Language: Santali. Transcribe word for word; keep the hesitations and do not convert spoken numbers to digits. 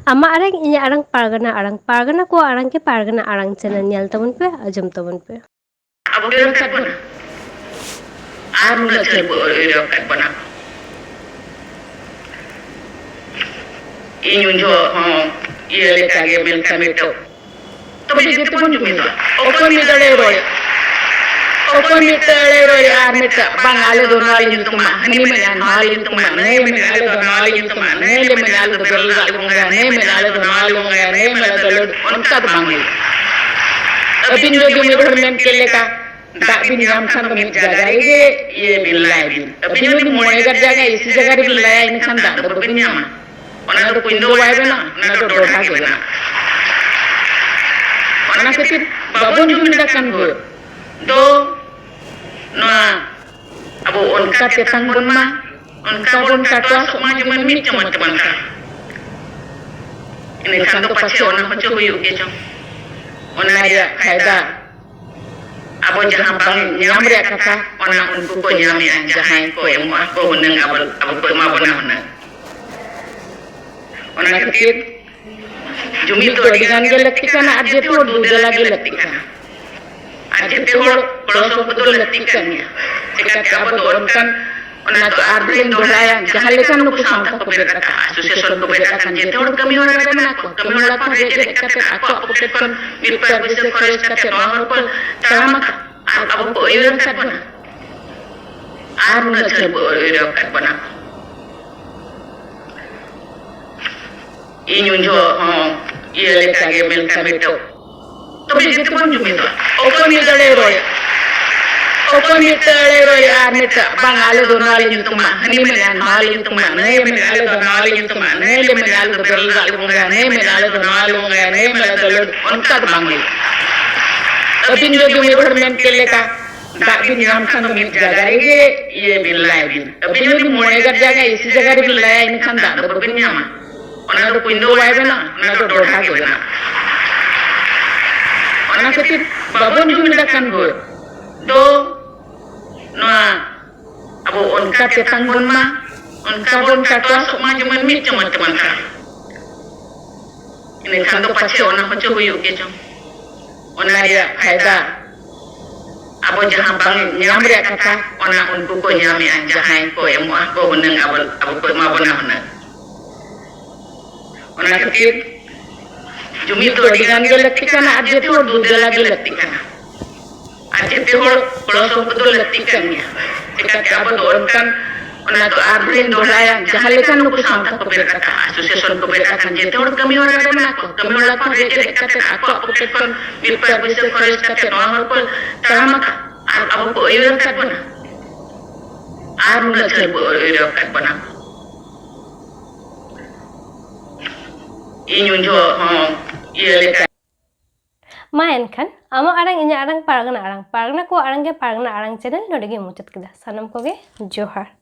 ᱟᱢᱟᱜ ᱟᱲᱟᱝ, ᱤᱧᱟᱹᱜ ᱟᱲᱟᱝ, ᱯᱟᱨᱜᱟᱱᱟ ᱟᱲᱟᱝ, ᱯᱟᱨᱜᱟᱱᱟ ᱠᱚᱣᱟᱜ ᱟᱲᱟᱝ ᱜᱮ ᱯᱟᱨᱜᱟᱱᱟ ᱟᱲᱟᱝ ᱪᱮᱱᱮᱞ ᱧᱮᱞ ᱛᱟᱵᱚᱱ ᱯᱮ, ᱟᱸᱡᱚᱢ ᱛᱟᱵᱚᱱ ᱯᱮ᱾ ᱟᱵᱚ ᱵᱮᱨᱚ ᱠᱟᱫ ᱵᱚᱱᱟ᱾ ᱟᱨ ᱱᱩᱱᱟᱹᱜ ᱡᱷᱟᱹᱞ ᱵᱚ ᱟᱹᱭᱨᱟᱹᱣ ᱠᱟᱫ ᱵᱚᱱᱟ᱾ ᱤᱧ ᱩᱱ ᱡᱚᱦᱚᱜ ᱦᱚᱸ ᱤᱭᱟᱹ ᱞᱮᱠᱟ ᱜᱮ, ᱢᱮᱱᱠᱷᱟᱱ ᱱᱤᱛᱚᱜ ᱛᱚᱵᱮ ᱡᱮᱛᱮ ᱵᱚᱱ ᱡᱩᱢᱤᱫᱚᱜᱼᱟ᱾ ᱚᱠᱚᱭ ᱢᱤᱫ ᱫᱟᱲᱮ ᱨᱚᱲᱮᱫ? ᱚᱠᱚᱭ ᱢᱤᱫ ᱫᱟᱲᱮ ᱨᱚᱲᱮᱫ? ᱟᱨ ᱢᱤᱫᱴᱟᱜ ᱵᱟᱝ, ᱟᱞᱮ ᱫᱚ ᱱᱚᱣᱟ ᱞᱮ ᱧᱩᱛᱩᱢᱟ, ᱦᱟᱹᱱᱤ ᱢᱮᱱᱟ ᱱᱚᱣᱟ ᱞᱮ ᱧᱩᱛᱩᱢᱟ, ᱱᱟᱹᱭ ᱢᱮᱱᱟ ᱟᱞᱮ ᱫᱚ ᱱᱚᱣᱟ ᱞᱮ ᱧᱩᱛᱩᱢᱟ, ᱱᱟᱹᱭ ᱞᱮ ᱢᱮᱱᱟ ᱟᱞᱮ ᱫᱚ ᱵᱮᱨᱮᱞ ᱫᱟᱜ ᱞᱮ ᱵᱚᱸᱜᱟᱭᱟ, ᱱᱟᱹᱭ ᱢᱮᱱᱟ ᱟᱞᱮ ᱫᱚ ᱱᱚᱣᱟ ᱞᱮ ᱵᱚᱸᱜᱟᱭᱟ, ᱱᱟᱹᱭ ᱢᱮᱱᱟ ᱟᱞᱮ ᱫᱚ ᱞᱟᱹᱰᱩ᱾ ᱚᱱᱠᱟ ᱫᱚ ᱵᱟᱝ ᱦᱩᱭᱩᱜᱼᱟ᱾ ᱟᱹᱵᱤᱱ ᱡᱩᱫᱤ ᱢᱤᱫ ᱦᱚᱲ ᱢᱮᱱ ᱠᱮᱫ ᱞᱮᱠᱟ, ᱫᱟᱜ ᱵᱤᱱ ᱧᱟᱢ ᱠᱷᱟᱱ ᱫᱚ ᱢᱤᱫ ᱡᱟᱭᱜᱟ ᱨᱮᱜᱮ ᱤᱭᱟᱹ ᱵᱤᱱ, ᱞᱟᱭ ᱵᱤᱱ᱾ ᱟᱹᱵᱤᱱ ᱡᱩᱫᱤ ᱢᱚᱬᱮ ᱜᱟᱨ ᱡᱟᱭᱜᱟ, ᱮᱥᱤ ᱡᱟᱭᱜᱟ ᱨᱮᱵᱤᱱ ᱞᱟᱭᱟ, ᱤᱱᱟᱹᱠᱷᱟᱱ ᱫᱟᱜ ᱫᱚ ᱵᱟᱹᱵᱤᱱ ᱧᱟᱢᱟ᱾ ᱚᱱᱟ ᱫᱚ ᱠᱩᱧ ᱫᱚ ᱵᱟᱭ ᱵᱮᱱᱟᱜᱼᱟ, ᱚᱱᱟ ᱫᱚ ᱰᱚᱰᱷᱟ ᱜᱮ ᱵᱮᱱᱟᱜᱼᱟ᱾ ᱚᱱᱟ ᱠᱷᱟᱹᱛᱤᱨ ᱵᱟᱵᱚᱱ ᱡᱩᱢᱤᱫ ᱟᱠᱟᱱ ᱵᱷᱳᱨ ᱫᱚ ᱱᱚᱣᱟ ᱟᱵᱚ ᱚᱱᱠᱟ ᱛᱮᱛᱟᱝ ᱵᱚᱱ ᱢᱟ, ᱚᱱᱠᱟ ᱵᱚᱱ ᱴᱟᱴᱣᱟᱥᱚᱜ ᱢᱟ, ᱡᱮᱢᱚᱱ ᱢᱤᱫ ᱪᱟᱢᱚᱪ ᱛᱮᱵᱚᱱ ᱠᱷᱟᱣᱟ᱾ ᱤᱱᱟᱹᱠᱷᱟᱱ ᱫᱚ ᱯᱟᱪᱷᱮ ᱚᱱᱟ ᱦᱚᱪᱚ ᱦᱩᱭᱩᱜ ᱜᱮ ᱪᱚᱝ᱾ ᱚᱱᱟ ᱨᱮᱭᱟᱜ ᱯᱷᱟᱭᱫᱟ ᱟᱵᱚ ᱡᱟᱦᱟᱸ ᱵᱟᱝ ᱧᱟᱢ ᱨᱮᱭᱟᱜ ᱠᱟᱛᱷᱟ, ᱚᱱᱟ ᱩᱱᱠᱩ ᱠᱚ ᱧᱟᱢᱮᱜᱼᱟ, ᱡᱟᱦᱟᱸᱭ ᱠᱚ ᱮᱢᱚᱜᱼᱟ ᱠᱚ ᱦᱩᱱᱟᱹᱝ, ᱟᱵᱚ, ᱟᱵᱚ ᱠᱚ ᱮᱢᱟ ᱵᱚᱱᱟ ᱦᱩᱱᱟᱹᱝ᱾ ᱚᱱᱟ ᱠᱷᱟᱹᱛᱤᱨ ᱡᱩᱢᱤᱫ ᱫᱚ ᱟᱹᱰᱤ ᱜᱟᱱ ᱜᱮ ᱞᱟᱹᱠᱛᱤ ᱠᱟᱱᱟ ᱟᱨ ᱡᱮᱛᱮ ᱦᱚᱲ ᱫᱩ ᱫᱮᱞᱟ ᱜᱮ ᱞᱟᱹᱠᱛᱤ ᱠᱟᱱᱟ᱾ ᱟᱨ ᱡᱮᱛᱮ ᱦᱚᱲ ᱜᱚᱲᱚ ᱥᱚᱯᱚᱦᱚᱫ ᱫᱚ ᱞᱟᱹᱠᱛᱤ ᱠᱟᱱ ᱜᱮᱭᱟ᱾ ᱪᱮᱠᱟᱛᱮ ᱟᱵᱚ ᱫᱚ ᱚᱱᱠᱟᱱ, ᱚᱱᱟ ᱫᱚ ᱟᱨ ᱫᱚᱧ ᱫᱚᱦᱲᱟᱭᱟ, ᱡᱟᱦᱟᱸ ᱞᱮᱠᱟ ᱱᱩᱠᱩ ᱥᱟᱶᱛᱟ ᱠᱚ ᱵᱮᱨᱮᱫ ᱟᱠᱟᱫᱼᱟ, ᱟᱥᱳᱥᱤᱭᱮᱥᱚᱱ ᱠᱚ ᱵᱮᱨᱮᱫ ᱟᱠᱟᱱ, ᱡᱮᱛᱮ ᱦᱚᱲ ᱠᱟᱹᱢᱤ ᱦᱚᱨᱟ ᱨᱮ ᱢᱮᱱᱟᱜ ᱠᱚᱣᱟ, ᱠᱟᱹᱢᱤ ᱦᱚᱨᱟ ᱠᱷᱚᱱ ᱨᱮᱡ ᱨᱮᱡ ᱠᱟᱛᱮ ᱟᱠᱚᱣᱟᱜ ᱯᱚᱠᱮᱴ ᱠᱷᱚᱱ ᱢᱤᱫ ᱵᱟᱨ ᱯᱩᱭᱥᱟᱹ ᱠᱷᱚᱨᱚᱪ ᱠᱟᱛᱮ ᱱᱚᱣᱟ ᱦᱚᱨ ᱠᱚ ᱛᱟᱲᱟᱢ ᱟᱠᱟᱫᱼᱟ᱾ ᱟᱨ ᱟᱵᱚ ᱠᱚ ᱟᱹᱭᱩᱨ ᱟᱠᱟᱫ ᱵᱚᱱᱟ᱾ ᱟᱨ ᱱᱩᱱᱟᱹᱜ ᱡᱷᱟᱹᱞ ᱵᱚ ᱟᱹᱭᱩᱨ ᱟᱠᱟᱫ ᱵᱚᱱᱟ᱾ ᱤᱧ ᱩᱱ ᱡᱚᱦᱚᱜ ᱦᱚᱸ ᱤᱭᱟᱹ ᱞᱮᱠᱟ ᱜᱮ, ᱢᱮᱱᱠᱷᱟᱱ ᱱᱤᱛᱚᱜ ᱛᱚᱵᱮ ᱡᱮᱛᱮ ᱵᱚᱱ ᱡᱩᱢᱤᱫᱚᱜᱼᱟ᱾ ᱚᱠᱚᱭ ᱢᱤᱫ ᱫᱟᱲᱮ ᱨᱚᱲᱮᱫ? ᱚᱠᱚᱭ ᱢᱤᱫ ᱫᱟᱲᱮ ᱨᱚᱲᱮᱫ? ᱟᱨ ᱢᱤᱫᱴᱟᱜ ᱵᱟᱝ, ᱟᱞᱮ ᱫᱚ ᱱᱚᱣᱟ ᱞᱮ ᱧᱩᱛᱩᱢᱟ, ᱦᱟᱹᱱᱤ ᱢᱮᱱᱟ ᱱᱚᱣᱟ ᱞᱮ ᱧᱩᱛᱩᱢᱟ, ᱱᱟᱹᱭ ᱢᱮᱱᱟ ᱟᱞᱮ ᱫᱚ ᱱᱚᱣᱟ ᱞᱮ ᱧᱩᱛᱩᱢᱟ, ᱱᱟᱹᱭ ᱞᱮ ᱢᱮᱱᱟ ᱟᱞᱮ ᱫᱚ ᱵᱮᱨᱮᱞ ᱫᱟᱜ ᱞᱮ ᱵᱚᱸᱜᱟᱭᱟ, ᱱᱟᱹᱭ ᱢᱮᱱᱟ ᱟᱞᱮ ᱫᱚ ᱱᱚᱣᱟ ᱞᱮ ᱵᱚᱸᱜᱟᱭᱟ, ᱱᱟᱹᱭ ᱢᱮᱱᱟ ᱟᱞᱮ ᱫᱚ ᱞᱟᱹᱰᱩ᱾ ᱚᱱᱠᱟ ᱫᱚ ᱵᱟᱝ ᱦᱩᱭᱩᱜᱼᱟ᱾ ᱟᱹᱵᱤᱱ ᱡᱩᱫᱤ ᱢᱤᱫ ᱦᱚᱲ ᱢᱮᱱ ᱠᱮᱫ ᱞᱮᱠᱟ, ᱫᱟᱜ ᱵᱤᱱ ᱧᱟᱢ ᱠᱷᱟᱱ ᱫᱚ ᱢᱤᱫ ᱡᱟᱭᱜᱟ ᱨᱮᱜᱮ ᱤᱭᱟᱹ ᱵᱤᱱ, ᱞᱟᱭ ᱵᱤᱱ᱾ ᱟᱹᱵᱤᱱ ᱡᱩᱫᱤ ᱢᱚᱬᱮ ᱜᱟᱨ ᱡᱟᱭᱜᱟ, ᱮᱥᱤ ᱡᱟᱭᱜᱟ ᱨᱮᱵᱤᱱ ᱞᱟᱭᱟ, ᱤᱱᱟᱹᱠᱷᱟᱱ ᱫᱟᱜ ᱫᱚ ᱵᱟᱹᱵᱤᱱ ᱧᱟᱢᱟ᱾ ᱚᱱᱟ ᱫᱚ ᱠᱩᱧ ᱫᱚ ᱵᱟᱭ ᱵᱮᱱᱟᱜᱼᱟ, ᱚᱱᱟ ᱫᱚ ᱰᱚᱰᱷᱟ ᱜᱮ ᱵᱮᱱᱟᱜᱼᱟ᱾ ᱚᱱᱟ ᱠᱷᱟᱹᱛᱤᱨ ᱵᱟᱵᱚᱱ ᱡᱩᱢᱤᱫ ᱟᱠᱟᱱ ᱵᱷᱳᱨ ᱫᱚ ᱱᱚᱣᱟ ᱟᱵᱚ ᱚᱱᱠᱟ ᱛᱮᱛᱟᱝ ᱵᱚᱱ ᱢᱟ, ᱚᱱᱠᱟ ᱵᱚᱱ ᱴᱟᱴᱣᱟᱥᱚᱜ ᱢᱟ, ᱡᱮᱢᱚᱱ ᱢᱤᱫ ᱪᱟᱢᱚᱪ ᱛᱮᱵᱚᱱ ᱠᱷᱟᱣᱟ᱾ ᱤᱱᱟᱹᱠᱷᱟᱱ ᱫᱚ ᱯᱟᱪᱷᱮ ᱚᱱᱟ ᱦᱚᱪᱚ ᱦᱩᱭᱩᱜ ᱜᱮ ᱪᱚᱝ᱾ ᱚᱱᱟ ᱨᱮᱭᱟᱜ ᱯᱷᱟᱭᱫᱟ ᱟᱵᱚ ᱡᱟᱦᱟᱸ ᱵᱟᱝ ᱧᱟᱢ ᱨᱮᱭᱟᱜ ᱠᱟᱛᱷᱟ, ᱚᱱᱟ ᱩᱱᱠᱩ ᱠᱚ ᱧᱟᱢᱮᱜᱼᱟ, ᱡᱟᱦᱟᱸᱭ ᱠᱚ ᱮᱢᱚᱜᱼᱟ ᱠᱚ ᱦᱩᱱᱟᱹᱝ, ᱟᱵᱚ, ᱟᱵᱚ ᱠᱚ ᱮᱢᱟ ᱵᱚᱱᱟ ᱦᱩᱱᱟᱹᱝ᱾ ᱚᱱᱟ ᱠᱷᱟᱹᱛᱤᱨ ᱡᱩᱢᱤᱫ ᱫᱚ ᱟᱹᱰᱤ ᱜᱟᱱ ᱜᱮ ᱞᱟᱹᱠᱛᱤ ᱠᱟᱱᱟ ᱟᱨ ᱡᱮᱛᱮ ᱦᱚᱲ ᱫᱩ ᱫᱮᱞᱟ ᱜᱮ ᱞᱟᱹᱠᱛᱤ ᱠᱟᱱᱟ᱾ ᱟᱨ ᱡᱮᱛᱮ ᱦᱚᱲ ᱜᱚᱲᱚ ᱥᱚᱯᱚᱦᱚᱫ ᱫᱚ ᱞᱟᱹᱠᱛᱤ ᱠᱟᱱ ᱜᱮᱭᱟ᱾ ᱪᱮᱠᱟᱛᱮ ᱟᱵᱚ ᱫᱚ ᱚᱱᱠᱟᱱ, ᱚᱱᱟ ᱫᱚ ᱟᱨᱦᱚᱸ ᱞᱤᱧ ᱫᱚᱦᱲᱟᱭᱟ, ᱡᱟᱦᱟᱸ ᱞᱮᱠᱟ ᱱᱩᱠᱩ ᱥᱟᱶᱛᱟ ᱠᱚ ᱵᱮᱨᱮᱫ ᱟᱠᱟᱫᱼᱟ, ᱟᱥᱳᱥᱤᱭᱮᱥᱚᱱ ᱠᱚ ᱵᱮᱨᱮᱫ ᱟᱠᱟᱱ, ᱡᱮᱛᱮ ᱦᱚᱲ ᱠᱟᱹᱢᱤ ᱦᱚᱨᱟ ᱨᱮ ᱢᱮᱱᱟᱜ ᱠᱚᱣᱟ, ᱠᱟᱹᱢᱤ ᱦᱚᱨᱟ ᱠᱷᱚᱱ ᱨᱮᱡ ᱨᱮᱡ ᱠᱟᱛᱮ ᱟᱠᱚᱣᱟᱜ ᱯᱚᱠᱮᱴ ᱠᱷᱚᱱ ᱢᱤᱫ ᱯᱟᱭ ᱯᱩᱭᱥᱟᱹ ᱠᱷᱚᱨᱚᱪ ᱠᱟᱛᱮ ᱱᱚᱣᱟ ᱦᱚᱨ ᱠᱚ ᱛᱟᱲᱟᱢ ᱟᱠᱟᱫᱼᱟ ᱟᱨ ᱟᱵᱚ ᱠᱚ ᱟᱹᱭᱩᱨ ᱟᱠᱟᱫ ᱵᱚᱱᱟ᱾ ᱟᱨ ᱱᱩᱱᱟᱹᱜ ᱡᱷᱟᱹᱞ ᱵᱚ ᱟᱹᱭᱩᱨ ᱟᱠᱟᱫ ᱵᱚᱱᱟ᱾ ᱤᱧ ᱩᱱ ᱡᱚᱦᱚᱜ ᱦᱚᱸ ᱤᱭᱟᱹ ᱞᱮᱠᱟ᱾ ᱢᱟ ᱮᱱᱠᱷᱟᱱ, ᱟᱢᱟᱜ ᱟᱲᱟᱝ, ᱤᱧᱟᱹᱜ ᱟᱲᱟᱝ, ᱯᱟᱨᱜᱟᱱᱟ ᱟᱲᱟᱝ, ᱯᱟᱨᱜᱟᱱᱟ ᱠᱚᱣᱟᱜ ᱟᱲᱟᱝ ᱜᱮ ᱯᱟᱨᱜᱟᱱᱟ ᱟᱲᱟᱝ ᱪᱮᱱᱮᱞ ᱱᱚᱰᱮ ᱜᱮ ᱢᱩᱪᱟᱹᱫ ᱠᱮᱫᱟ᱾ ᱥᱟᱱᱟᱢ ᱠᱚᱜᱮ ᱡᱚᱦᱟᱨ᱾